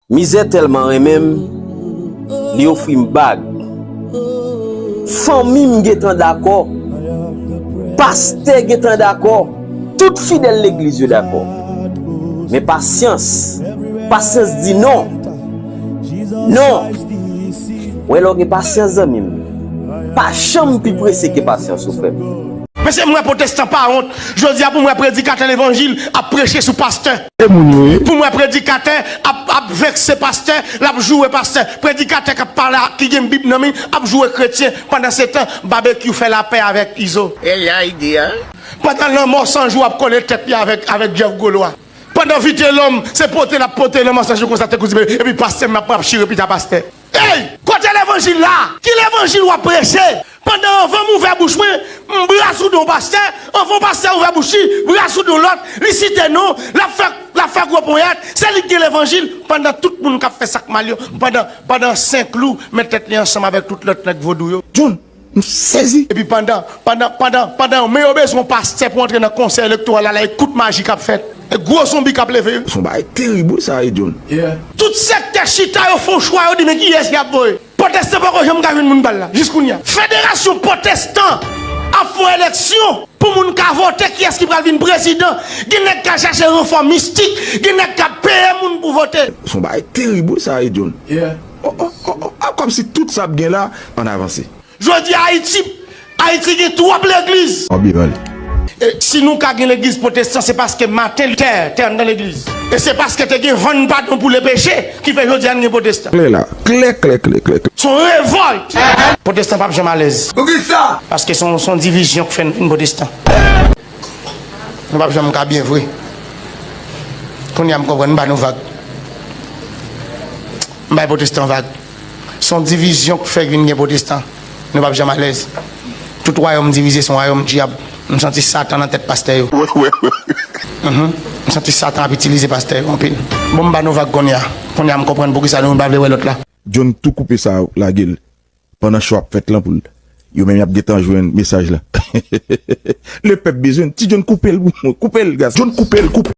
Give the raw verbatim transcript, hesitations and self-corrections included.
Mizè tèlman renmen m, li ofri m bag. Fanmi m gentan dakò. Pastè gentan dakò. Tout fidèl legliz yo dakò. Men pasyans. Pasyans di non. Non. Wè lè w gen pasyans, zanmi m. Pa janm pi prese ke pasyans ou, frè m. Mesye, m wè pwotestan pa wont. Jodi a, pou m wè predikatè levanjil ap preche sou pastè. E moun yo ye. Pou m wè predikatè ap, ap vekse pastè, l ap joure pastè. Predikatè k ap pale ak, ki gen Bib nan men, ap joure kretyen. Pandan se tan, Babekyou fè lapè avèk Izo. E la ide a. Pandan lanmò san jou ap kole tèt li avèk, avèk Jeff Golois. Pandan Vitelòm, se pote l ap pote lanmò san jou konsa, tankou di, epi pastè m ap, ap chire pita pastè. Ey! Kote levanjil la? Ki levanjil w ap preche? Pandan anvan m ouvè bouch mwen, m bras ou don pastè, anvan pastè ouvè bouch li, bras ou don lòt, li site non, l ap fè, l ap fè gwo ponyèt, se li k gen levanjil, pandan tout moun k ap fè sa k mal yo, pandan, pandan Senklou met tèt li ansanm avèk tout lòt nèg vodou yo. John, m sezi. Epi pandan, pandan, pandan, pandan, men yo bezwen yon pastè pou antre nan konsèy elektoral la, la, e kout maji k ap fèt. E gwo zonbi k ap leve yo. Se yon bagay terib, wi, sa ye, John. Tout sektè chita, yo fè yon chwa, yo di, men kiyès y ap voye? Pwotestan poko janm ka jwenn moun pa l la, jis kounye a. Federasyon pwotestan ap fè yon eleksyon pou moun ka vote kiyès ki pral vin prezidan. Gen nèg k al chache ranfò mistik, gen nèg k ap peye moun pou vote. Se yon bagay terib, wi, sa ye, John. Oh, oh, oh, oh. Ah, kòmsi tout sa ap gen la, ann avanse. Jodi a Ayiti, Ayiti gen twòp legliz. Anbi mal. E si nou ka gen legliz pwotestan, se paske Maten Litè te anndan legliz. E se paske te gen vann padon pou le peche ki fè jodi a n gen pwotestan. Klè la. Klè, klè, klè, klè, klè. Se yon revòlt. Pwotestan p ap janm alèz. Poukisa? Paske se yon, se yon divizyon k fè n vin pwotestan. Nou p ap janm ka byen vre. Kounye a m konprann, m ba nou vag. M bay pwotestan vag. Se yon divizyon k fè vin gen pwotestan. Nou p ap janm alèz. Tout wayòm divize se yon wayòm dyab. M santi Satan nan tèt pastè yo. Mhm. M santi Satan ap itilize pastè yo anpil. Bon, m ba nou vag kounye a. Kounye a m konprann poukisa nou youn pa vle wè lòt la. John tou koupe sa lage l. Pandan cho ap fèt lan pou l, yo menm y ap gentan jwenn mesaj la. Lepèp bezwen, ti John koupe l pou mwen, koupe l, gason. John koupe l, koupe.